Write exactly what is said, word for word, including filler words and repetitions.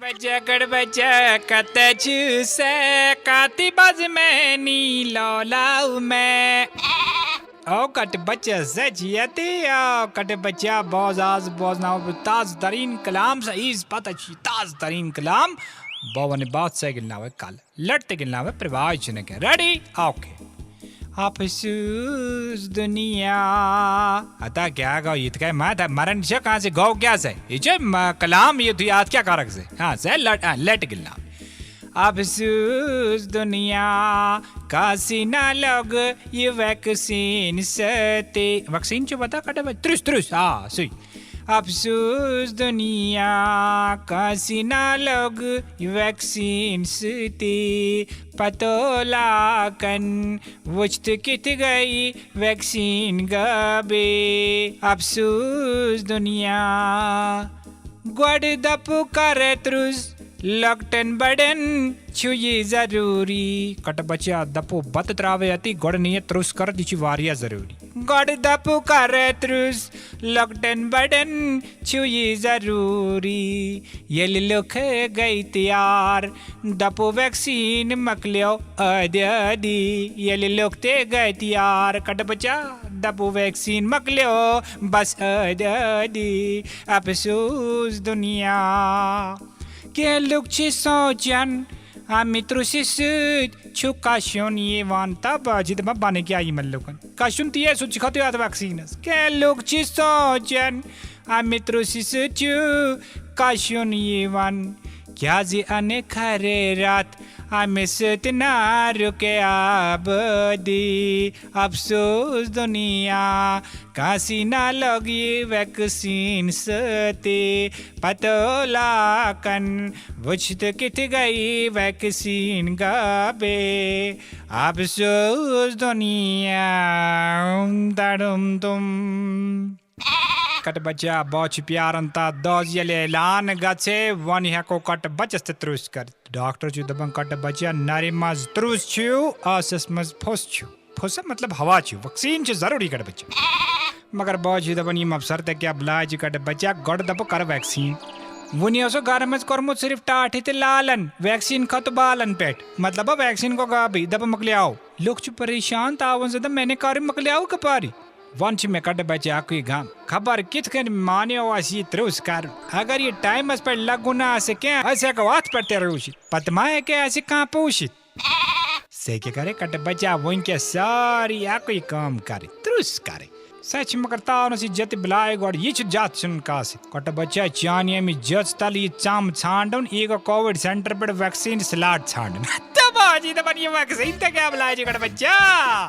بچہ کٹ بچہ کتہ چھ سے کاتی باز میں نی لولاو میں۔ او کٹ بچہ سچ یتی او کٹ بچہ باز آز بوزناو بہ تازہ ترین کلام سا ایز پتہ چھ تازہ ترین کلام۔ بہ ونہ بات سے گلناوے کل لٹ تہ گلناوے پرواز چھ نہ کینہہ۔ ریڈی؟ اوکے۔ افسوس دنیا۔ ادا کیا گو یہ تہ کیا ما تہ مرن چھ کہاں سے گو کیا سے؟ یہ چھ م-، کلام یہ تھی آت کیا کرک سے؟ ہاں سے لٹ، ہاں، لٹ گلناوے۔ افسوس دنیا کاسی نہ لوگ یہ ویکسین ستی۔ ویکسین چھ پتہ کٹے بچ ترس ترس۔ آ، سوی۔ افسوس دنیا کاسی نہ لوگ ویکسین ستی۔ پتو لاکن وچھ تہ کتھ گئی ویکسین غٲبی۔ افسوس دنیا۔ گۄڈٕ دَپُکھ کَر ترُس، لۄکٹٮ۪ن بڑٮ۪ن چھُ یہِ ضروٗری۔ کَٹہٕ بَچا دَپُو بَتہٕ ترٛاوَے اَتی، گۄڈٕ نِیہِ ترُس کَر، یہِ چھُ واریاہ ضروٗری۔ گۄڈٕ دَپُکھ کَر ترُس، لۄکٹٮ۪ن بڑٮ۪ن چھُ یہِ ضروٗری۔ ییٚلہِ لُکھ گٔے تیار، دَپُو ویکسیٖن مۄکلیو ٲدۍ ٲدی۔ ییٚلہِ لُکھ تہِ گٔے تیار، کَٹہٕ بَچا دَپُو ویکسیٖن مۄکلیو بس ٲدۍ ٲدی۔ افسوس دُنیا، کینٛہہ لُکھ چھِ سونٛچان، اَمہِ ترُسہِ سۭتۍ چھُ کَشُن یِوان۔ تَباہ جی دَپان، بَنہٕ کیٛاہ یِمَن لُکَن؟ کَشُن تہِ یے سُہ تہِ چھُ خطٕے اَتھ ویکسیٖنَس۔ کینٛہہ لُکھ چھِ سونٛچان، اَمہِ ترُسہِ سۭتۍ چھُ کَشُن یِوان۔ کیٛازِ اَنہِ خرے راتھ اَمہِ سۭتۍ نارُک آبٲدی۔ افسوس دُنیا، کٲنٛسی نہ لوٚگ یہِ ویکسیٖن سۭتی۔ پتہٕ لاکن وٕچھ تہٕ کِتھ گٔیہِ ویکسیٖن غٲبے۔ افسوس دُنیا، دڑم دُم۔ کَٹہٕ بَچا، بہٕ چھُس پیاران تَتھ دۄہَس، ییٚلہِ اعلان گژھِ، وۄنۍ ہٮ۪کو کَٹہٕ بَچَس تہِ ترُس کٔرِتھ۔ ڈاکٹر چھُ دَپان، کَٹہٕ بَچا، نَرِ منٛز ترُس چھُ، ٲسَس منٛز پھوٚس چھُ۔ پھوٚس مطلب ہوا چھُ، ویکسیٖن چھِ ضروٗری، کَٹہٕ بَچا۔ مگر بہٕ چھُس دَپان، یِم افسر تہِ کیٛاہ بَلاے چھِ، کَٹہٕ بَچا، گۄڈٕ دَپہٕ کَر ویکسیٖن۔ وُنہِ اوسُکھ گَرٕ منٛز کوٚرمُت صرف ٹاٹھہِ تہٕ لالَن، ویکسیٖن کھوٚت بالَن پٮ۪ٹھ۔ مطلب، ویکسیٖن گوٚو غٲبٕے، دَپان مۄکلیو۔ لُکھ چھِ پریشان، تاوَن زِ دَپان، مےٚ نے کَرُن، مۄکلیو کَپارِ۔ وۄنۍ چھِ مےٚ کَٹہٕ بَچہِ اَکُے غم، خبر کِتھ کٔنۍ مانیو اَسہِ یہِ ترُس کَرُن۔ اگر یہِ ٹایمَس پٮ۪ٹھ لَگُن نہٕ آسہِ کینٛہہ، أسۍ ہٮ۪کو اَتھ پٮ۪ٹھ تہِ روٗزِتھ۔ پَتہٕ ما ہیٚکہِ اَسہِ کانٛہہ پوٗشِتھ؟ سے کیٛاہ کَرِ کَٹہٕ بَچا، وٕنکٮ۪س سٲری اَکُے کٲم کَرٕنۍ، ترُس کَرٕنۍ۔ سۄ چھِ مگر تاونَس یہِ جَتہِ بَلاے گۄڈٕ، یہِ چھِ جَتھ ژھٕنُن کاسِتھ۔ کَٹہٕ بَچا، چانہِ اَمہِ جٔژ تَلہٕ یہِ ژَم ژھانٛڈُن، یہِ گوٚو کووِڈ سینٹر پٮ۪ٹھ ویکسیٖن سلاٹ ژھانٛڈُن۔ تہٕ بہٕ چھُس دَپان، یہِ ویکسیٖن تہِ کیٛاہ بَلاے چھِ، کَٹہٕ بَچا؟